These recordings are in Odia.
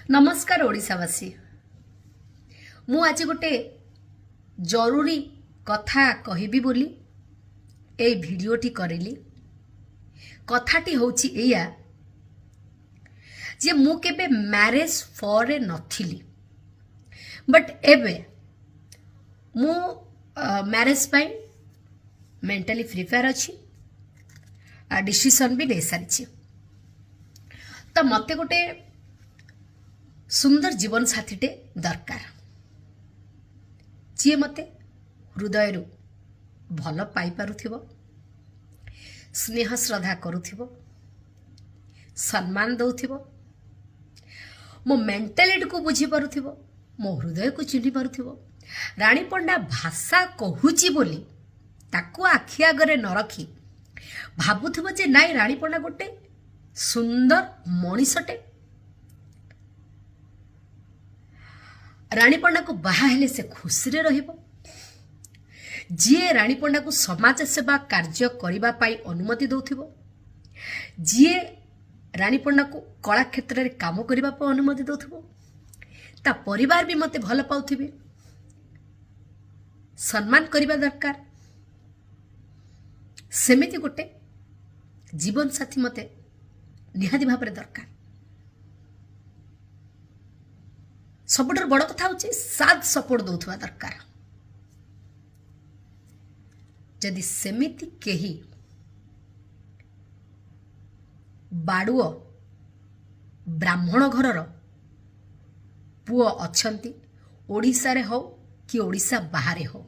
ନମସ୍କାର ଓଡ଼ିଶାବାସୀ। ମୁଁ ଆଜି ଗୋଟେ ଜରୁରୀ କଥା କହିବି ବୋଲି ଏଇ ଭିଡ଼ିଓଟି କରିଲି। କଥାଟି ହେଉଛି ଏଇଆ ଯେ ମୁଁ କେବେ ମ୍ୟାରେଜ୍ ଫରେ ନଥିଲି, ବଟ୍ ଏବେ ମୁଁ ମ୍ୟାରେଜ୍ ପାଇଁ ମେଣ୍ଟାଲି ପ୍ରିପେୟାର ଅଛି, ଡିସିସନ୍ ବି ନେଇସାରିଛି। ତ ମୋତେ ଗୋଟେ ସୁନ୍ଦର ଜୀବନସାଥୀଟେ ଦରକାର, ଯିଏ ମୋତେ ହୃଦୟରୁ ଭଲ ପାଇପାରୁଥିବ, ସ୍ନେହ ଶ୍ରଦ୍ଧା କରୁଥିବ, ସମ୍ମାନ ଦେଉଥିବ, ମୋ ମେଣ୍ଟାଲିଟିକୁ ବୁଝିପାରୁଥିବ, ମୋ ହୃଦୟକୁ ଚିହ୍ନି ପାରୁଥିବ। ରାଣୀ ପଣ୍ଡା ଭାଷା କହୁଛି ବୋଲି ତାକୁ ଆଖି ଆଗରେ ନ ରଖି ଭାବୁଥିବ ଯେ ନାଇଁ, ରାଣୀ ପଣ୍ଡା ଗୋଟେ ସୁନ୍ଦର ମଣିଷଟେ, ରାଣୀ ପଣ୍ଡାକୁ ବାହା ହେଲେ ସେ ଖୁସିରେ ରହିବ। ଯିଏ ରାଣୀ ପଣ୍ଡାକୁ ସମାଜ ସେବା କାର୍ଯ୍ୟ କରିବା ପାଇଁ ଅନୁମତି ଦେଉଥିବ, ଯିଏ ରାଣୀ ପଣ୍ଡାକୁ କଳା କ୍ଷେତ୍ରରେ କାମ କରିବା ପାଇଁ ଅନୁମତି ଦେଉଥିବ, ତା ପରିବାର ବି ମୋତେ ଭଲ ପାଉଥିବେ, ସମ୍ମାନ କରିବା ଦରକାର, ସେମିତି ଗୋଟେ ଜୀବନସାଥୀ ମୋତେ ନିହାତି ଭାବରେ ଦରକାର। ସବୁଠାରୁ ବଡ଼ କଥା ହେଉଛି ସାଥ୍ ସପୋର୍ଟ ଦେଉଥିବା ଦରକାର। ଯଦି ସେମିତି କେହି ବାଡ଼ୁଅ ବ୍ରାହ୍ମଣ ଘରର ପୁଅ ଅଛନ୍ତି, ଓଡ଼ିଶାରେ ହଉ କି ଓଡ଼ିଶା ବାହାରେ ହଉ,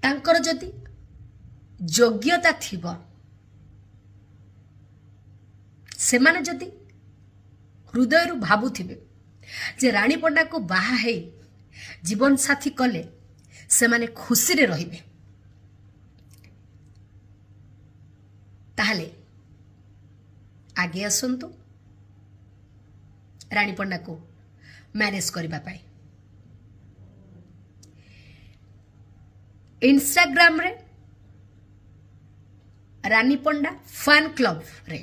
ତାଙ୍କର ଯଦି ଯୋଗ୍ୟତା ଥିବ, ସେମାନେ ଯଦି ହୃଦୟରୁ ଭାବୁଥିବେ ଯେ ରାଣୀ ପଣ୍ଡାକୁ ବାହା ହେଇ ଜୀବନସାଥୀ କଲେ ସେମାନେ ଖୁସିରେ ରହିବେ, ତାହେଲେ ଆଗେ ଆସନ୍ତୁ ରାଣୀ ପଣ୍ଡାକୁ ମ୍ୟାରେଜ୍ କରିବା ପାଇଁ। ଇନଷ୍ଟାଗ୍ରାମରେ ରାନୀ ପଣ୍ଡା ଫ୍ୟାନ୍ କ୍ଲବରେ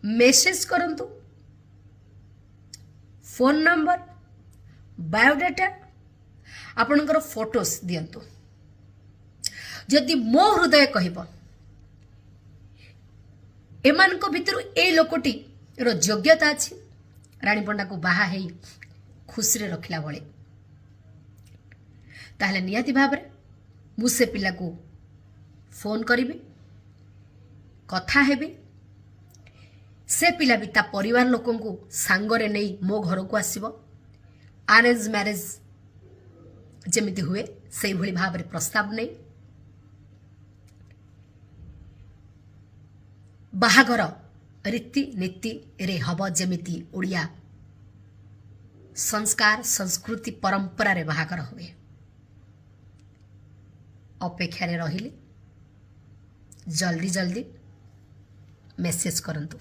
ମେସେଜ କରନ୍ତୁ, ଫୋନ୍ ନମ୍ବର, ବାୟୋଡାଟା, ଆପଣଙ୍କର ଫଟୋସ୍ ଦିଅନ୍ତୁ। ଯଦି ମୋ ହୃଦୟ କହିବ ଏମାନଙ୍କ ଭିତରୁ ଏଇ ଲୋକଟିର ଯୋଗ୍ୟତା ଅଛି ରାଣୀ ପଣ୍ଡାକୁ ବାହା ହେଇ ଖୁସିରେ ରଖିଲା ଭଳି, ତାହେଲେ ନିହାତି ଭାବରେ ମୁଁ ସେ ପିଲାକୁ ଫୋନ୍ କରିବି, କଥା ହେବି। ସେ ପିଲା ବି ତା ପରିବାର ଲୋକଙ୍କୁ ସାଙ୍ଗରେ ନେଇ ମୋ ଘରକୁ ଆସିବ। ଆରେଞ୍ଜ ମ୍ୟାରେଜ୍ ଯେମିତି ହୁଏ ସେଇଭଳି ଭାବରେ ପ୍ରସ୍ତାବ ନେଇ ବାହାଘର ରୀତିନୀତିରେ ହେବ, ଯେମିତି ଓଡ଼ିଆ ସଂସ୍କାର ସଂସ୍କୃତି ପରମ୍ପରାରେ ବାହାଘର ହୁଏ। ଅପେକ୍ଷାରେ ରହିଲି, ଜଲ୍ଦି ଜଲ୍ଦି ମେସେଜ କରନ୍ତୁ।